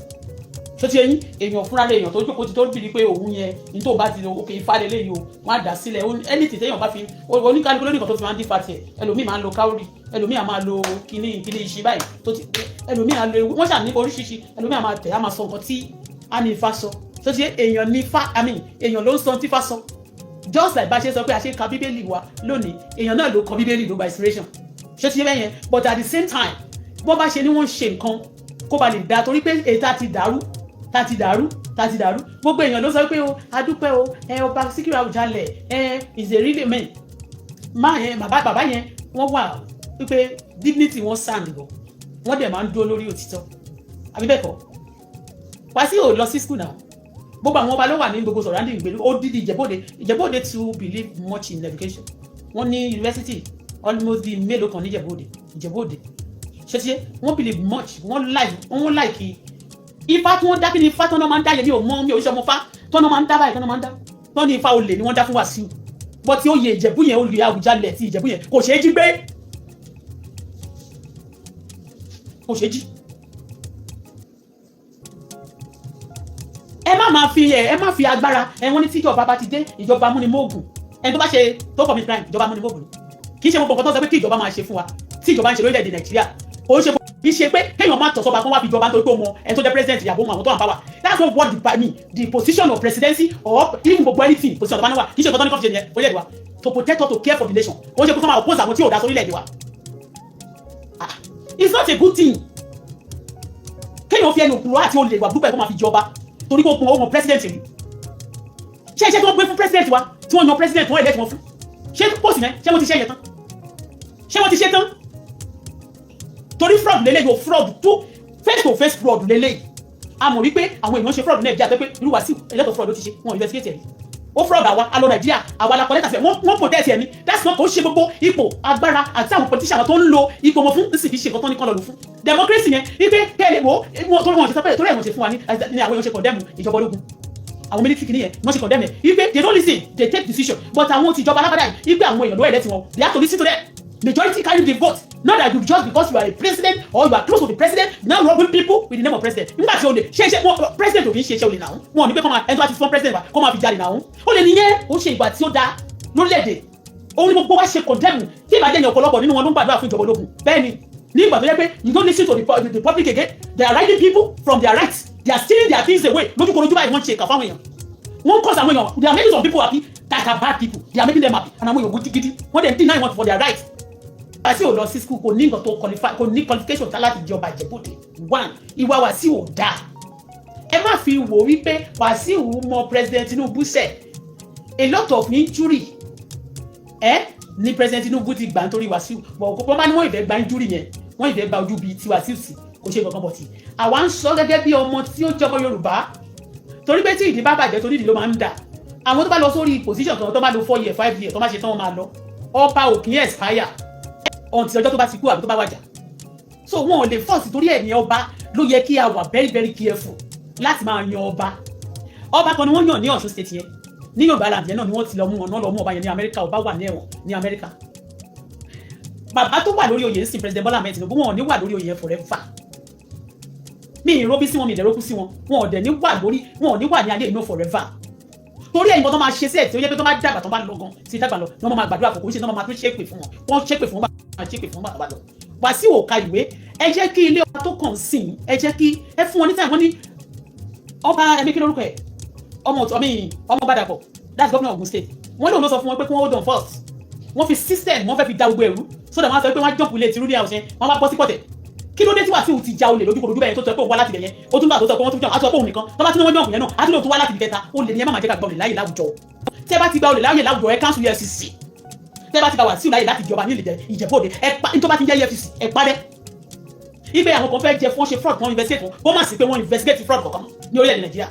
Ṣó ti eyín? Èèyàn fúnra rẹ̀, èèyàn tó jókòó ti tó bìrì pé òun yẹn ní tó bá ti lo òkè Ifá lélẹ́yìí o, wọ́n á dà sílẹ̀. Anything téèyàn bá fi, oníkálukú lónìí kan tó fi máa ń dífà tiẹ̀. Ẹlòmíì máa ń lo káórì, ẹlòmíì á máa lo kíní kíní iṣi báyìí tó ti, ẹlòmíì á lo ewu, wọ́n ṣà ní oríṣiríṣi. Ẹlòmíì á máa tẹ̀, á máa sọ nǹkan tí á ní Ifá sọ. Ṣó ti èèyàn ní Ifá, I mean, èèyàn ló ń sọ tí Ifá sọ. Just like bá ṣe sọ pé a ṣe ka Bíbélì wa lónìí, èèyàn náà ló kọ Bíbélì, ló gba inspiration. Ṣé ti yé bẹ́yẹn? But at the same time, bọ́n bá ṣe ni wọ́n ṣe nǹkan kó ba lè da, torí pé èyí tá ti dàrú, tá ti dàrú, tá ti dàrú, gbogbo èèyàn ló sọ pé o adúpẹ́ o. Ẹ ọba Síkírù Àwùjalẹ̀, ẹ is a really man. Má yẹn, bàbá bàbá yẹn, wọ́n wà wípé dignity wọn sàn gan, wọ́n dẹ̀ máa ń dúró lórí òtítọ́, àbí bẹ́ẹ̀ kọ́? Wàsíù ò lọ sí school náà. Gbogbo àwọn ọba ló wà ní gbogbo surrounding ìgbèlú ó dídí Ìjẹ̀bú-Òde. Ìjẹ̀bú-Òde to believe much in education. Wọ́n ní university almost bíi mélòó kan ní Ìjẹ̀bú-Òde. Ìjẹ̀bú-Òde, ṣé ṣe wọ́n believe much, wọ́n like Ifá tí wọ́n dá. Kí ni Ifá tí wọ́n máa ń dá yẹn? Mi ò mọ̀, mi ò ṣe ọmọ Ifá. Tí wọ́n máa ń dá báyìí, tí wọ́n máa ń dá tí wọ́n ní Ifá olè ni wọ́n dá fún Wàsíù bọ́ tí ó yẹ Ìjẹ̀bú yẹn, olè Àwùjalẹ̀ ti Ìjẹ̀bú yẹn kò ṣeé jí gbé, kò ṣeé jí. Ẹ má máa fi ẹ má fi agbára ẹ. Wọ́n ní tíjọba bá ti dé, ìjọba amúnimóògùn, ẹni tó bá ṣe tó commit crime, ìjọba amúnimóògùn. Kì í ṣe gbogbo nǹkan tó ń sọ pé kí ìjọba máa ṣe fún wa tí ìjọba ń ṣe lórílẹ̀‐èdè Nàìjíríà. Kò ń ṣe, kì í ṣe pé kéèyàn má tọ̀sọ́ba kó wá fi jọba nítorí pé ó mọ ẹni tó jẹ́ president, ìyàbọ̀ mọ àwọn tó wà ní power. That's not what the, I mean, the position of presidency or even gbogbo anything, position tó bá ní wà, kì í ṣe nǹkan tó ní kọ́fíṣe nìyẹn. Orílẹ̀-èdè wa, to protect us, to care for the nation. Kò ń ṣe pé kó máa oppose àwọn tí ò dá sórílẹ̀-èdè wa. Ah, it's not a good thing kéèyàn fi ẹnu òkúrò àti olè ìwà gbúgbà kó máa fi jọba torí kó kun ọmọ president rí. Ṣé iṣẹ́ tí wọ́n gbé fún president wa, tí wọ́n yan president, wọ́n elect wọn fún, ṣé post yẹn, ṣé wọ́n ti ṣe yẹn tán? Ṣé wọ́n ti ṣe tán? Torí fraud lélẹ́yìí o, fraud tó face to face, fraud lélẹ́yìí. A mọ̀ wípé àwọn èèyàn ṣe fraud ní Nàìjíríà, tó pé irú Wàsíù, a lot of fraud ló ti ṣe, wọn investigate ẹ̀, ó fraud. Àwa alọ Nàìjíríà, àwa la kọ lẹ́tà fẹ́, wọ́n protect ẹ̀ ní. That's not, kò ṣe gbogbo ipò agbára àti àwọn politician tó ń lo ipò wọn fún sì kì í ṣe nǹkan tó ní kọ́ lọ lò fún democracy yẹn, wípé kẹ́lẹ̀ wo wọn tó wọn ṣe sọ pé torí ẹ̀ wọ́n ṣe fún wa ní àwọn èèyàn ṣe condemn ìjọba ológun, àwọn military kìíní yẹn wọ́n ṣe condemn ẹ̀, wípé they don't listen, they take decision. But àwọn tìjọba alágbádá yìí, wípé àwọn èèyàn ló elect wọn, they have to listen to them. Majority carry the vote, not that you, just because you are a president or you are close to the president, now robbing people with the name of president. Nígbà tí o lè ṣe iṣẹ́ wọn, president ò kì í ṣe iṣẹ́ olè náà. Wọn ò ní pé kọ́ máa ẹni tó bá ti fún president wa kó máa fi jalè náà. Ó lè nìyẹn, ó ṣe ìgbà tí ó da lórílẹ̀‐èdè òun ni gbogbo wa ṣe condemn. Tí ìbàjẹ́ yẹn, ọ̀pọ̀lọpọ̀ nínú wọn ló ń gbàdúrà fún ìjọba ológun. Bẹ́ẹ̀ ni, ní ìgbà tó yẹ pé you don't listen to the public again, they are riding people from their rights, they are stealing their things away lójúkorojú báyìí. Wọ́n ṣe ìkà fáwọn èèyàn, wọ́n cause àwọn èèyàn, they are making some people happy that are bad people, they are making them happy, and àwọn èèyàn gidigidi, wọ́n dẹ̀ deny wọn for their rights. Wàsíù ò lọ sí school, kò ní nǹkan tó qualify, kò ní qualification tá láti jọba Ìjẹ̀bú-Òde. One, ìwà Wàsíù ò dáa. Ẹ má fi wò wípé Wàsíù mọ President Tinubu sẹ̀. A lot of injury ẹ ní President Tinubu ti gbà nítorí Wàsíù bọ̀. Kó bá ní wọ́n ìfẹ́ gba injury yẹn, wọ́n ìfẹ́ gba ojú bíi ti Wàsíù sí, kò ṣe kankan bọ̀ tí àwa ń sọ gẹ́gẹ́ bí ọmọ tí ó jọmọ Yorùbá, torí pé tí ìdí bá bàjẹ́, torí ìdí ló máa ń dà. Àwọn tó bá lọ sórí position kan, tó bá lọ 4 year, 5 year, tó bá ṣe tán, wọ́n máa lọ. Ọba ò kì í expire until ọjọ́ tó bá ti kú àbí tó bá wàjà. So wọn ò lè force torí ẹ̀ ní ọba. Ló yẹ kí a wà very very careful láti máa yan ọba. Ọba kan ni wọ́n yàn ní Ọ̀ṣun State yẹn, ní Yorùbá land yẹn náà ni wọ́n ti lọ mú wọn náà, lọ mú ọba yẹn ní Amẹ́ríkà. Ọba wà ní ẹ̀wọ̀n ní Amẹ́ríkà. Bàbá tó wà lórí oyè ń sìn, President Bola Ahmed Tinubu, wọn ò ní wà lórí oyè yẹn forever. Mi ìró bí sí wọn, mi ìdẹ̀rọ́kú sí wọn, wọn ò dẹ̀ ní wà lórí, wọn ò ní wà ní ayé inú forever, torí ẹ̀yìn kan tó máa ṣe sí ẹ̀ tí ó yẹ pé tó máa dàgbà, tó bá lọ gan sí dàgbà lọ ní wọ́n máa gbàdúrà fún. Kò ń ṣe ní wọ́n máa tún ṣépè fún wọn. Wọ́n ṣépè fún wọn, máa ṣépè fún wọn bàbá lọ. Wàsíù ò ka ìwé. Ẹ jẹ́ kí ilé ọba tó kàn sí, ẹ jẹ́ kí ẹ fún wọn ní táwọn wọ́n ní ọba ẹ̀mí. Kí lórúkọ ẹ̀? Ọmọ ọ̀tọ̀ mi, ọmọ Bàdàpọ̀, that's governor Ogun State. Wọ́n lòun ló sọ fún wọn pé kí wọ́n hold on first. Wọ́n fi system, wọ́n fẹ́ fi da gbogbo ẹ̀rú so that wọ́n á sọ pé wọ́n á jump ilé tìrú ní àwọn yẹn, wọ́n bá bọ́ sí pọ̀tẹ̀. Kí ló dé tí Wàsíù ti ja olè lójúkorojú bẹ́ẹ̀ tó sọ pé òun wá láti ibẹ̀ yẹn? Ó tún bá tó sọ pé wọ́n tún jump, á sọ pé òun nìkan tó bá tún ní wọ́n jump yẹn náà, á tún lòun tún wá láti ibi kẹta. Olè ní. Ẹ má máa jẹ́ ká gba olè láyè láwùjọ. Tẹ́ bá ti gba olè láyè láwùjọ, ẹ cancel EFCC. Tẹ́ bá ti gba Wàsíù láyè láti jọba ní Ìjẹ̀bú Òde, ẹ pa nítorí bá ti ń jẹ́ EFCC, ẹ parẹ́ ibẹ̀. Àwọn kan fẹ́ jẹ fún ṣe fraud kan, investigate fún kó má sí pé wọ́n investigate fraud kankan ní orílẹ̀-èdè Nàìjíríà.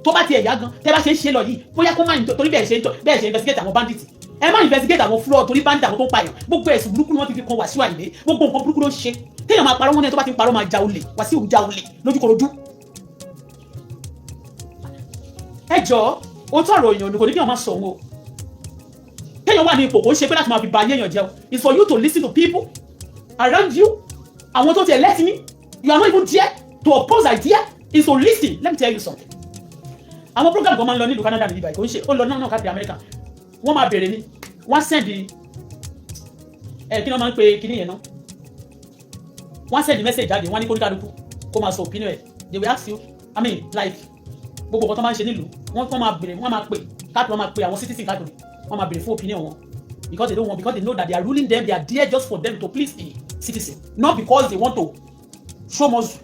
Tó bá ti ẹ̀yà gan, tẹ́ bá ṣe ń ṣe lọ yìí, bóyá kó má torí bẹ́ẹ̀ ṣe ń bẹ́ẹ̀ ṣe investigate àwọn bandits, ẹ má investigate àwọn fraud, torí bandit, àwọn tó ń pààyàn, gbogbo ẹ̀sùn burúkú ni wọ́n ti fi kan Wàsíù Àyìndé. Gbogbo nǹkan burúkú ló ń ṣe. Téèyàn máa parọ́, wọn ní ẹni tó bá ti ń parọ́ máa ja olè. Wàsíù ń ja olè lójúkorojú. Ẹ jọ, ó tọrọ èèyàn kò ní kí wọn máa sọ òun o. Kéèyàn wà ní ipò, kò ń ṣe pé láti máa fi ba ayé èèyàn jẹ́ o. It's for you to listen to people around you, àwọn tó ti elect me. You are not even there to oppose idea. It's to listen. Let me tell you something. Àwọn program kan máa ń lọ nílùú Canada níbí báyìí, kò ń ṣe ó lọ náà káàkiri America. Wọ́n máa bèrè ni, wọ́n send ẹ, kí ni wọ́n máa ń pe kíní yẹn náà, wọ́n send message jáde, wọ́n ní kóníkàlùkù kó máa sọ opinion ẹ̀. They will ask you, I mean, like gbogbo nǹkan tó máa ń ṣe nílùú, wọ́n máa bèrè, wọ́n máa pè káàkiri, wọ́n máa pè àwọn citizen káàkiri, wọ́n máa bèrè fún opinion wọn, because they don't want, because they know that they are ruling them. They are there just for them to please the citizen, not because they want to show muscle.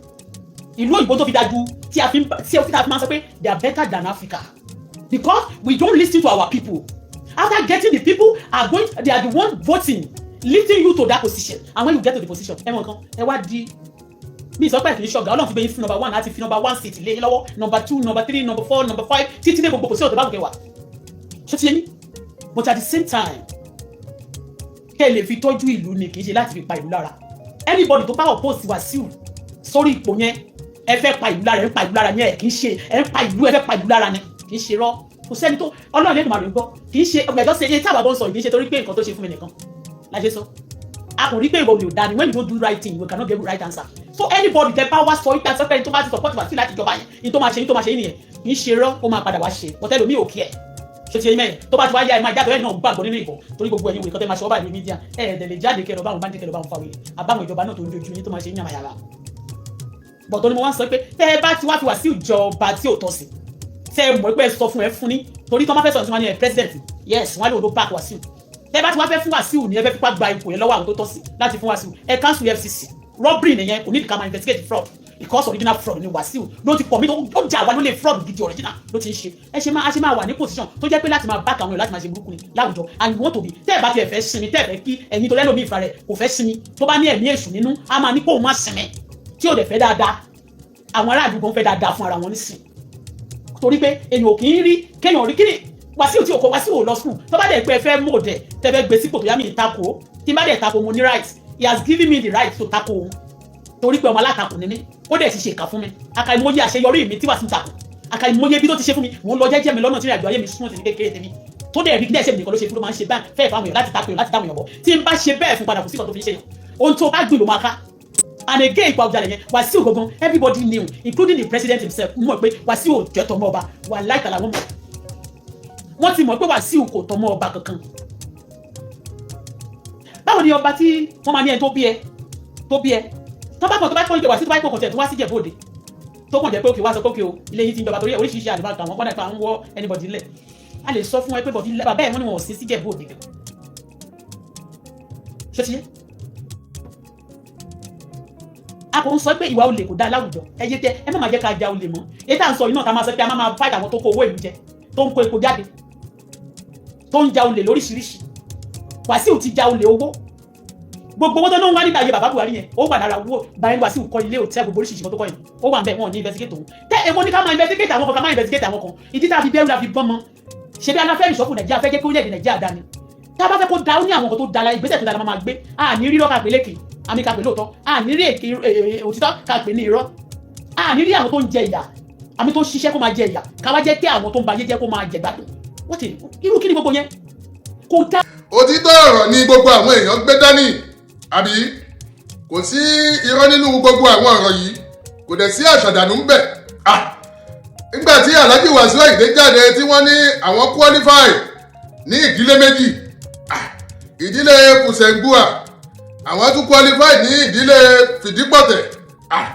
Ìlú òyìnbó tó fi dájú tí a fi tí a fi máa sọ pé they are better than Africa, because we don't listen to our people. After getting the people are going, they are the one voting, lifting you to that position, and when you get to the position, ẹ mọ̀ nǹkan ẹ wá di. Mi sọ pé kì í ṣọ̀gá. Ọlọ́run fi gbé yín fún number one láti fi number one seat lé yín lọ́wọ́, number two, number three, number four, number five, títí dé gbogbo position tó bá wù kẹ́ wà. Ṣé ti yé yín? But at the same time, kẹ́ ẹ lè fi tọ́jú ìlú ni, kì í ṣe láti fi pa ìlú lára. Anybody tó bá oppose Wàsíù sórí ipò yẹn, ẹ fẹ́ pa ìlú lára, ẹ ń pa ìlú lára yẹn. Ẹ kì í ṣe ẹ ń pa ìlú, ẹ fẹ́ pa ìlú lára ni, kì í ṣe rọ́. Kò sẹ́ni tó Ọlọ́run lẹ́nu màrún gbọ́. Kì í ṣe ọgbẹ̀jọ́ ṣe tí àbàbọ̀ ń sọ, kì í ṣe torí pé nǹkan tó ṣe fún mi nìkan la ṣe sọ. A kò rí pé ìwọ ò dá ni. When you don't do right thing, you cannot get right answer. So anybody tẹ bá wá sọ ìta sọ pé ẹni tó bá ti support Wàsíù láti jọba yẹn, ní tó máa ṣe, ní tó máa ṣe nìyẹn, kì í ṣe rọ́. Ó máa padà wá ṣe pọtẹ́lómi ò kí ẹ̀ ṣe ti mẹ́rin tó bá ti wá yá, ẹ máa jáde. Ẹ̀ náà gbàgbọ́ nínú ìbọn, torí gbogbo ẹ̀yin wòye kan tẹ́ máa ṣe ọ́bà ìlú media, ẹ̀ ẹ̀ dẹ̀ lè jáde kẹ́ lọ bá àwọn báńdì, kẹ́ lọ bá àwọn fa wèrè àbáwọn ìjọba náà tó ń dojú yín, tó máa ṣe ń yàmàyàrá bọ̀tọ̀ ni. Mo wá ń sọ pé tẹ́ ẹ bá ti wá fi Wàsíù jọba tí ò tọ́ sí, tẹ́ ẹ mọ̀ pé ẹ sọ fún ẹ fún ní, torí tó máa fẹ́ sọ̀rọ̀ sí wọn ní ẹ president, yes, wọ́n á lè wọ́n back Wàsíù. Tẹ́ ẹ bá ti wá fẹ́ fún Wàsíù ní, ẹ fẹ́ fipá gba ipò yẹn lọ́wọ́ àwọn tó tọ́ sí láti fún Wàsíù, ẹ cancel EFCC. Robbery nìyẹn. Kò ní ìdíkà máa investigate fraud, because original fraud ni Wàsíù ló ti pọ̀ mí, ó jà wá lólè. Fraud gidi original ló ti ń ṣe. Ẹ ṣe máa, a ṣe máa wà ní position tó jẹ́ pé láti máa back àwọn èèyàn láti máa ṣe burúkú ni láwùjọ, and you want to be. Tẹ́ ẹ bá tiẹ̀ fẹ́ sinmi, tẹ́ ẹ fẹ́ kí ẹ̀yin tó lẹ́lòmíì ìfra rẹ̀ kò fẹ́ sinmi, tó bá ní ẹ̀mí èṣù nínú, á máa ní kóun má sinmi, tí ò dẹ̀ fẹ́ dáadáa. Àwọn aráàlú gan fẹ́ dáadáa fún ara wọn nísìn, torí pé èèyàn ò kì í rí kéèyàn rí kíni. Wàsíù tí ò kọ, Wàsíù ò lọ school. Tó bá dẹ̀ pé ẹ fẹ́ mọ̀ dẹ̀ tẹ́ fẹ́ gbé sípò tó yá mi ìtakò, tí n bá dẹ̀ tako, mo ní right. He has given me the right to tako òun, torí pé ọmọ alátakò ni mí. Ó dẹ̀ ti ṣe ìkà fún mi. Àkàìmọye àṣeyọrí mi tí Wàsíù takò, àkàìmọye ibi tó ti ṣe fún mi. Mò ń lọ jẹ́jẹ́ mi lọ́nà tí ìrìnàjò ayé mi sún ti ní kékeré tèmi, tó dẹ̀ rí kí ẹ̀ṣẹ̀ mi nìkan ló ṣe fún, ló máa ń ṣe báyìí fẹ́ẹ̀ fáwọn èèyàn láti tako èèyàn, láti dáwọn èèyàn bọ̀. Tí n bá ṣe bẹ́ẹ̀ fún padà, kò sí ìkan tó fi ṣe yàn. Ohun tó bá gbìn ló máa ká. And again, ipa Àwùjalẹ̀ yẹn, Wàsíù gangan, everybody knew, including the president himself, mọ̀ pé Wàsíù ò jẹ́ tọmọ ọba. Wà láìka làwọn mọ̀, wọ́n ti mọ̀ pé Wàsíù kò tọmọ ọba kankan. Báwo ni ọba tí wọ́n máa ní ẹni tó bí ẹ, tó bí ẹ, tó bá kàn, tó bá kàn jẹ Wàsíù, tó bá kàn tẹ̀ tó wá sí Ìjẹ̀bú Òde, tó kàn jẹ́ pé òkè wá sọ pé òkè o, ilé yìí ti ń jọba, torí oríṣiríṣi àdìbò àwọn kọ́nà ìpa ń wọ́ anybody lẹ̀. A lè sọ fún ẹ pé bọ̀dí bàbá ẹ̀, wọ́n ní wọn ò sí sí Ìjẹ̀bú Òde gan. Ṣé ti yé? A kò ń sọ pé ìwà olè kò dáa láwùjọ. Ẹ yé tẹ, ẹ má máa jẹ́ ká ja olè mọ́. Èyí tá à ń sọ yìí náà, ká máa sọ pé a máa máa fight àwọn tó kó owó ìlú jẹ, tó ń kó epo jáde, tó ń ja olè lóríṣiríṣi. Wàsíù ti ja olè owó. Gbogbo owó tó ní wá nígbà ayé bàbá Buhari yẹn, ó wà lára owó báyìí. Wàsíù kọ́ ilé hòtẹ́ẹ̀lì, gbogbo oríṣiríṣi tó kọ́ yẹn, ó wà ń bẹ̀. Wọ́n ní investigate òun tẹ. Èwo ní ká máa investigate àwọn kan, ká máa investigate àwọn kan? Ìdí tá a fi bẹ́rù la fi bọ́n mọ́. Ṣe bí aláfẹ́ ìṣọ́kù Nàìjíríà fẹ́ jẹ́ kí orílẹ̀-èdè Nàìjíríà dání, tá a bá fẹ́ kó da, ó ní àwọn kan tó da la, ìgbésẹ̀ tó da la máa gbé. A ní rírọ́ ká pè lékè, àmì ká pè lóòótọ́, a ní rí èké òtítọ́ ká pè ní irọ́. A ní rí àwọn tó ń jẹ ìyà, àmì tó ń ṣiṣẹ́ kó máa jẹ ìyà, káwá jẹ́ kí àwọn tó ń ba ayé jẹ́ kó máa jẹ gbádùn. Wọ́n ti irú kí ni gbogbo yẹn? Kò dá. Òtítọ́ ọ̀rọ̀ ni gbogbo àwọn èèyàn gbé dání, àbí? Kò sí irọ́ nínú gbogbo àwọn ọ̀rọ̀ yìí, kò dẹ̀ sí àṣàdànù ńbẹ̀. Ah, nígbà tí Alhaji Wasiu Ayinde jáde tí wọ́n ní àwọn qualify ní ìdílé méjì, ah, ìdílé Fùsẹ̀ngbùà, àwọn tún qualify ní ìdílé Fìdípọ̀tẹ̀. Ah,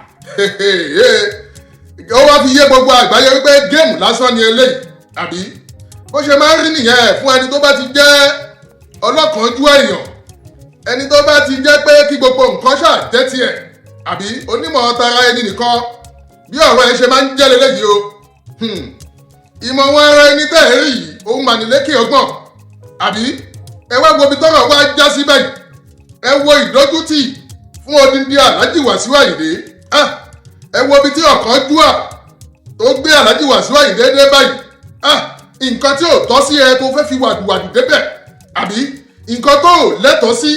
ó wá fi yé gbogbo àgbáyé wípé game lásán ni eléyìí, àbí? Bó ṣe máa ń rí nìyẹn fún ẹni tó bá ti jẹ́ ọlọ́kànjú èèyàn, ẹni tó bá ti jẹ́ pé kí gbogbo nǹkan ṣáà jẹ́ tiẹ̀, àbí onímọ̀ tara ẹni nìkan. Bí ọ̀rọ̀ ẹ ṣe máa ń jẹ́ lélẹ́yìí o. Ìmọ̀ wọn ara ẹni tẹ́ ẹ̀ rí yìí, òun mà ní lékè ọgbọ̀n, àbí? Ẹ wá wo ibi tọ́rọ̀ wá já sí báyìí. Ẹ wo ìdójútì fún odindi Alhaji Wasiu Ayinde. Ah, ẹ wo ibi tí ọ̀kánjúà tó gbé Alhaji Wasiu Ayinde dé báyìí. Ah, nǹkan tí ò tọ́ sí ẹ tó fẹ́ fi wàdùwàdù débẹ̀, àbí nǹkan tó ò lẹ́tọ̀ọ́ sí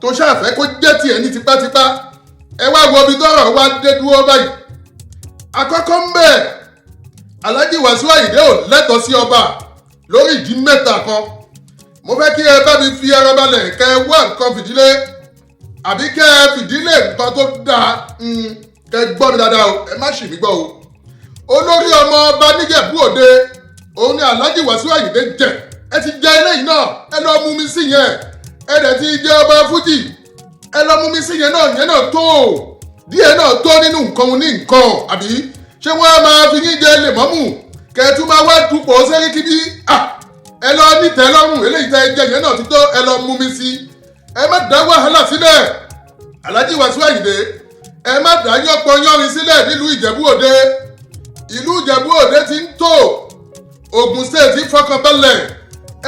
tó ṣàfẹ́ kó jẹ́ tiẹ̀ ní tipátipá. Ẹ wá wo ibi tọ́rọ̀ wá dé dúró báyìí. Àkọ́kọ́ ń bẹ̀, Alhaji Wasiu Ayinde ò lẹ́tọ̀ọ́ sí ọba lórí ìdí mẹ́ta kan. Mo fẹ́ kí ẹ bá mi fi ara balẹ̀, kẹ́ ẹ wá nǹkan fìdílé, àbí kẹ́ ẹ fìdílé nǹkan tó dáa, kẹ́ ẹ gbọ́ mi dáadáa o, ẹ má ṣì mí gbọ́ o. Olórí ọmọ ọba níjẹ̀bú Òde òun ni Alhaji Wasiu Ayinde jẹ. Ẹ ti jẹ eléyìí náà, ẹ lọ mú mi sí yẹn. Ẹ dẹ̀ ti jẹ ọba fújì, ẹ lọ mú mi sí yẹn náà. Yẹn náà tó díẹ̀ náà tó nínú nǹkan ní nǹkan, àbí? Ṣé wọ́n á máa fi yín jẹ lèmọ́mù kẹ́ẹ̀tún máa wá dupò sẹ́ríkì bí? Ẹ lọ nítẹ́ lọ́rùn, eléyìí tẹ́ ẹ jẹ yẹn náà ti tó, ẹ lọ mú mi sí. Ẹ má dá wàhálà sílẹ̀, Alhaji Wasiu Ayinde. Ẹ má dá yánpọn yánrin sílẹ̀ nílùú Ìjẹ̀bú Òde. Ìlú Ìjẹ̀bú Òde ti ń tò, Ògùn State fọkànbalẹ̀.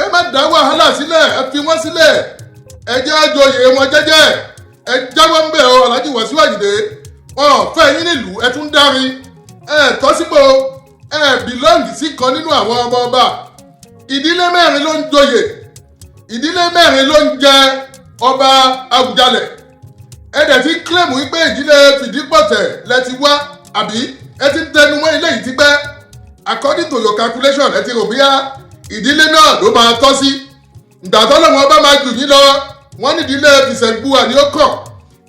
Ẹ má dá wàhálà sílẹ̀, ẹ fi wọ́n sílẹ̀, ẹ jẹ́ àjọyè wọn jẹ́jẹ́. Ẹ jáwọ́ ń bẹ̀ o, Alhaji Wasiu Ayinde. Wọn ò fẹ́ yín nílùú, ẹ tún dárin. Ẹ tọ́ sípò, ẹ belong sí kan nínú àwọn ọmọ ọba. Ìdílé mẹ́rin ló ń joyè, ìdílé mẹ́rin ló ń jẹ ọba Àwùjalẹ̀. Ẹ dẹ̀ ti ń claim wípé ìdílé Fìdípọ̀tẹ̀ lẹ ti wá, àbí? Ẹ ti ń tẹnu mọ́ ilé yìí tipẹ́. According to your calculation, ẹ ti rò bóyá ìdílé náà ló máa tọ́ sí. Ìgbà tọ́lọ́wọ́n ọba máa jù yín lọ, wọ́n ní ìdílé Fìṣẹ̀gbùwà ni ó kàn.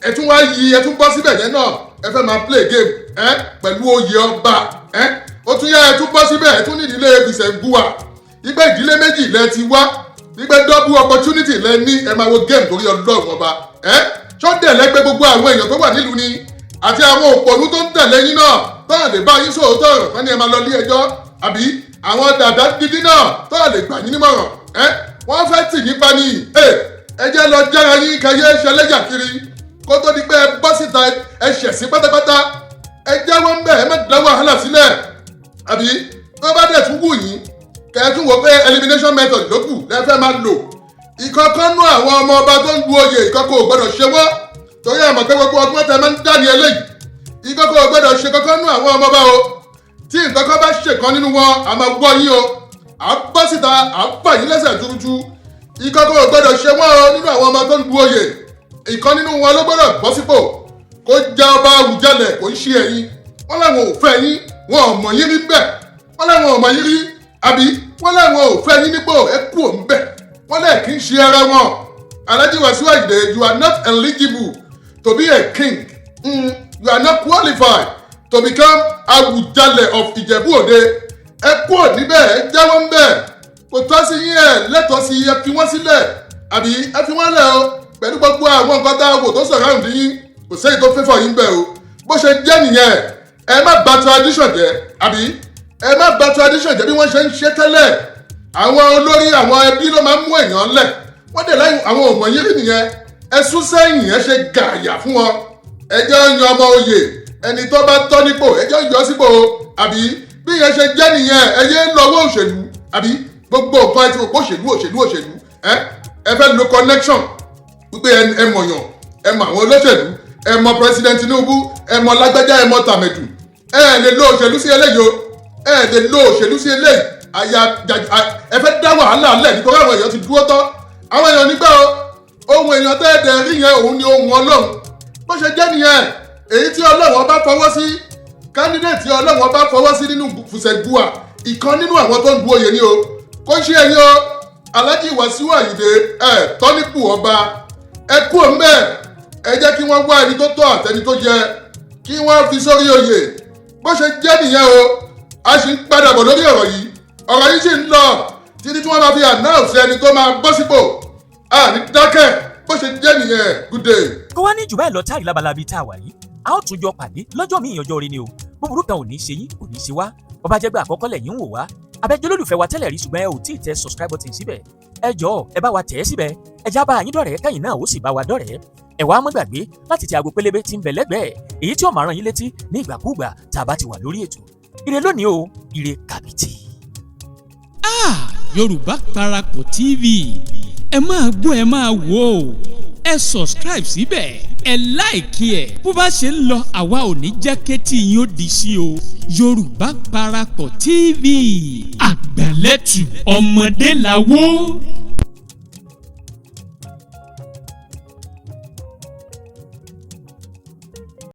Ẹ tún wá yí, ẹ tún bọ́ síbẹ̀ yẹn náà. Ẹ fẹ́ máa play game ẹ pẹ̀lú oyè ọba ẹ. Ó tún yá, ẹ tún bọ́ síbẹ̀, ẹ tún ní ìdílé Fìṣẹ̀gbùwà ìgbẹ́. Ìdílé méjì lẹ ti wá, ìgbẹ́ double opportunity lẹ ní. Ẹ máa wo game torí Ọlọ́run ọba. Ẹ ṣọ́dẹ̀ lẹ́gbẹ́ gbogbo àwọn èèyàn tó wà nílùú ni àti àwọn òpònú tó ń tẹ̀lé yín náà tọ́hàn lè bá yín sòótọ́ ọ̀rọ̀ kan ní ẹ máa lọ ilé ẹjọ́, àbí àwọn dàda dídí náà tọ́hàn lè gbà yín nímọ̀ràn? Ẹ wọ́n fẹ́ tì yín pa ni. Ẹ jẹ́ lọ jára yín kẹyẹ ṣẹlẹ́yà kiri kó tó di pé ẹ bọ́ síta, ẹ ṣẹ̀ sí pátápátá. Ẹ jáwọ́ ń bẹ̀, ẹ má dá wàhálà sílẹ̀, àbí tó bá dẹ̀ tún wù yín, kẹ́ ẹ tún wò pé elimination method ló kù lẹ́fẹ́ máa lò. Ìkọ̀kan nú àwọn ọmọ ọba tó ń du oyè, ìkọ̀kọ̀ ò gbọ́dọ̀ ṣe wọ́n, torí àmọ̀ pé gbogbo ọgbọ́n tẹ máa ń dá ní eléyìí. Ìkọ̀kọ̀ ò gbọ́dọ̀ ṣe kankan nú àwọn ọmọ ọba o. Tí nǹkan kan bá ṣe kan nínú wọn, a máa wọ́ yín o, à ń bọ́ síta, à ń fà yín lẹ́sẹ̀ tuurutu. Ìkọ̀kọ̀ ò gbọ́dọ̀ ṣe wọ́n o nínú àwọn ọmọ tó ń du oyè. Ìkan nínú wọn ló gbọ́dọ̀ bọ́ sípò kó jẹ́ ọba Àwùjalẹ̀, kò ń ṣe ẹ̀yin. Wọ́n láwọn ò fẹ́ yín, wọn ò mọ̀ yín rí bẹ́ẹ̀. Wọ́n láwọn ò mọ̀ yín rí, àbí? Wọ́n láwọn ò fẹ́ yín nípò, ẹ kú òun bẹ́ẹ̀. Wọ́n lẹ̀ kí ń ṣe ara wọn. Alhaji Wasiu Ayinde, you are not eligible to be a king. You are not qualified to become Awùjalẹ̀ of Ìjẹ̀bú Òde. Ẹ kú níbẹ̀, ẹ jáwọ́ ń bẹ̀. Kò tọ́ sí yín, ẹ lẹ́tọ̀ọ́ sí. Ẹ fi wọ́n sílẹ̀, àbí? Ẹ fi wọ́n lẹ̀ o. Pẹ̀lú gbogbo àwọn nǹkan tá a wò tó surround yín, kò sẹ́yìn tó fẹ́fọ̀ yín bẹ́ẹ̀ o. Bó ṣe jẹ́ nìyẹn. Ẹ má bà tradition jẹ́, àbí? Ẹ má bà tradition jẹ́. Bí wọ́n ṣe ń ṣe tẹ́lẹ̀, àwọn olórí àwọn ẹbí ló máa ń mú èèyàn lẹ̀. Wọ́n dẹ̀ láyìn àwọn ọmọ yín rí nìyẹn. Ẹ sún sẹ́yìn, ẹ ṣe gààyà fún wọn. Ẹ jẹ́ yan ọmọ oyè, ẹni tó bá tọ́ nípò, ẹ jẹ́ yọ sípò, àbí? Bí yẹn ṣe jẹ́ nìyẹn. Ẹ yé lọ́wọ́ òṣèlú, àbí? Gbogbo nǹkan ẹ ti rò pé òṣèlú, òṣèlú, òṣèlú. Ẹ fẹ́ lo connection wípé ẹ mọ̀yàn, ẹ mọ̀ àwọn olóṣèlú, ẹ mọ̀ President Tinubu, ẹ mọ̀ lágbájá, ẹ mọ̀ tàmẹ̀dù. Ẹ lè lo òṣèlú sí eléyìí o, ẹ lè lo òṣèlú sí eléyìí. Àyà ẹ fẹ́ dá wàhálà lẹ̀ nítorí àwọn èèyàn ti dúró tọ́. Àwọn èèyàn nígbà o, ohun èèyàn tẹ́ ẹ dẹ̀ rí yẹn, òun ni ohun Ọlọ́run. Bó ṣe jẹ́ nìyẹn. Èyí tí Ọlọ́run ọba fọwọ́ sí. Candidate Ọlọ́run bá fọwọ́ sí nínú Fùsẹ̀gbùwà, ìkan nínú àwọn tó ń du oyè ni o. Kó ṣe ẹ̀yin o, Alhaji Wasiu Ayinde, ẹ̀ tọ́nípù ọba, ẹ kú òun bẹ́ẹ̀. Ẹ jẹ́ kí wọ́n wá ẹni tó tọ́ àtẹni tó yẹ kí wọ́n fi sórí oyè. Bó ṣe jẹ́ nìyẹn o. A sì ń padà bọ̀ lórí ọ̀rọ̀ yìí. Ọ̀rọ̀ yìí sì ń lọ títí tí wọ́n máa fi announce ẹni tó máa bọ́ sípò. A ní dákẹ́. Bó ṣe jẹ́ nìyẹn. Good day. Kó wá ní jù bẹ́ẹ̀ lọ táàrí lábala bíi tá a wà yìí, a ó tún jọ pàdé lọ́jọ́ míì. Ọjọ́ rí ni o. Búburú kan ò ní ṣe yín, kò ní ṣe wá. Bó bá jẹ́ pé àkọ́kọ́ lẹ̀yin ń wò wá, abẹ́jọ́ lólùfẹ́ wa tẹ́lẹ̀ rí, ṣùgbọ́n ẹ ò tí ì tẹ subscribe button síbẹ̀, ẹ jọ̀ọ́, ẹ bá wa tẹ̀ ẹ́ síbẹ̀. Ẹ já bá yín dọ̀rẹ́, kẹ́yìn náà ó sì bá wa dọ̀rẹ́. Ẹ wá má gbàgbé láti tẹ aago pélébé tí ń bẹ lẹ́gbẹ̀ẹ́, èyí tí ó máa rán yín létí ní ìgbàkúùgbà tá a bá ti wà lórí ètò. Ire lónìí o, ire kàbìtì. Ah, Yorùbá Parapọ̀ TV, ẹ máa gbọ́, ẹ máa wò ó. Ẹ subscribe síbẹ̀, ẹ like ẹ̀. Bó bá ṣe ń lọ, àwa ò ní jẹ́ kétí yín ó di sí o. Yorùbá Parapọ̀ TV, àgbàlẹ́tù ọmọdé làwọ̀.